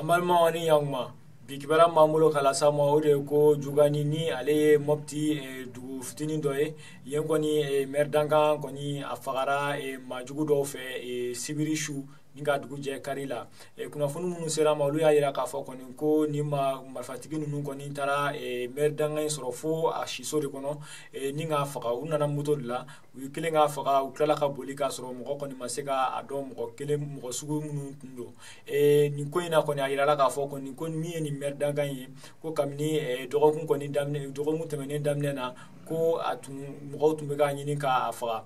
An balimaw ni ɲankuma, bi kibaruya b'an bolo ka las'aw ma, o de ye ko Jugani, ni ale ye Mopti dugu fitinin dɔ ye, yen kɔni maire dankan kɔni a fagara maajugu dɔw fɛ sibiri su ni ka dugu jɛ kari la. Kunnafoni minnu sera ma, olu y'a jira k'a fɔ kɔni ko ni ma marifatigi ninnu kɔni taara maire dankan in sɔrɔ fo a siso de kɔnɔ ni k'a faga. U nana moto de la, u ye kelen k'a faga, u tilala ka boli k'a sɔrɔ mɔgɔ kɔni ma se k'a dɔn mɔgɔ kelen mɔgɔ sugu minnu tun don. Nin ko in na kɔni, a yirala k'a fɔ kɔni ko min ye nin maire dankan ye, ko kabini dɔgɔkun kɔni daminɛ, dɔgɔkun tɛmɛnen daminɛ na, ko a tun mɔgɔw tun bɛ k'a ɲini k'a faga.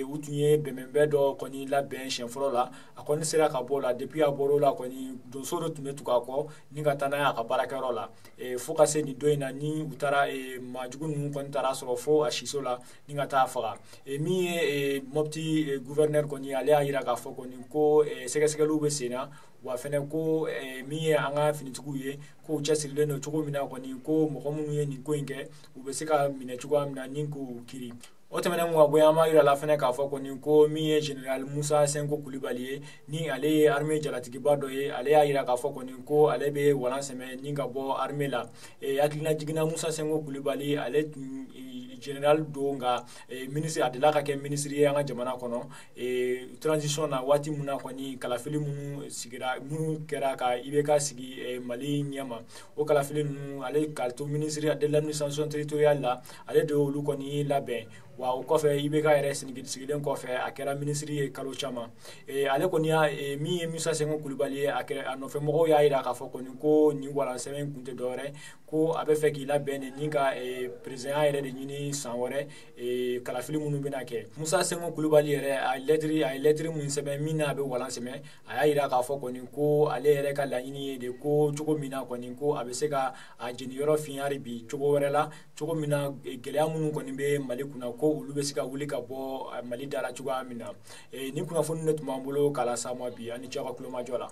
U tun ye bɛnbɛnbɛn dɔ kɔni labɛn siɲɛ fɔlɔ la, a kɔni sera ka bɔ o la. Depuis a bɔr'o la kɔni, donso dɔ tun bɛ tugu a kɔ ni ka taa n'a ye a ka baarakɛyɔrɔ la, fo ka se nin don in na ni u taara, maajugu ninnu kɔni taara sɔrɔ fo a siso la ni ka taa faga. Min ye Mopti gouverneur kɔni, ale y'a jira k'a fɔ kɔni ko sɛgɛsɛgɛliw bɛ sen na, wa fɛnɛ ko min ye an ka finitigiw ye, k'u cɛsirilen don cogo min na kɔni, ko mɔgɔ minnu ye nin ko in kɛ, u bɛ se ka minɛ cogoya min na ni k'u kiri. O tɛmɛnen ka bɔ yen, an b'a yira la fɛnɛ k'a fɔ kɔni ko min ye général Musa Senko Kulibali ye, ni ale ye armée jalatigiba dɔ ye, ale y'a yira k'a fɔ kɔni ko ale bɛ walan sɛmɛ ni ka bɔ armée la. Hakilina jiginna, Musa Senko Kulibali, ale tun général don, nka ministre, a delila ka kɛ ministre ye an ka jamana kɔnɔ transition na, waati min na kɔni kalafili minnu sigira, minnu kɛra ka IBK sigi Mali ɲɛma, o kalafili ninnu, ale ka to ministre de l'administration territoriale la, ale de y'olu kɔni labɛn. Wa o kɔfɛ, IBK yɛrɛ sigilen kɔfɛ, a kɛra minisiri ye kalo caman. Ale kɔni y'a min ye Musa Senko Kulibali ye, a kɛra a nɔfɛ mɔgɔw y'a jira k'a fɔ kɔni ko nin walan sɛbɛn kun tɛ dɔwɛrɛ, ko a bɛ fɛ k'i labɛn de ni ka président yɛrɛ de ɲini san wɛrɛ kalafili minnu bɛna kɛ. Musa Senko Kulibali yɛrɛ, a ye lɛtiri min sɛbɛn min n'a bɛ walan sɛmɛ, a y'a jira k'a fɔ kɔni ko ale yɛrɛ ka laɲini ye de ko cogo min na kɔni, ko a bɛ se ka a jeniyɔrɔ fin hali bi cogo wɛrɛ la, cogo min na gɛlɛya minnu kɔni bɛ Mali kunna, ko olu bɛ se ka wuli ka bɔ Mali da la cogoya min na. Nin kunnafoni de tun b'an bolo k'a las'aw ma bi. An ni ce aw ka kulomajɔ la.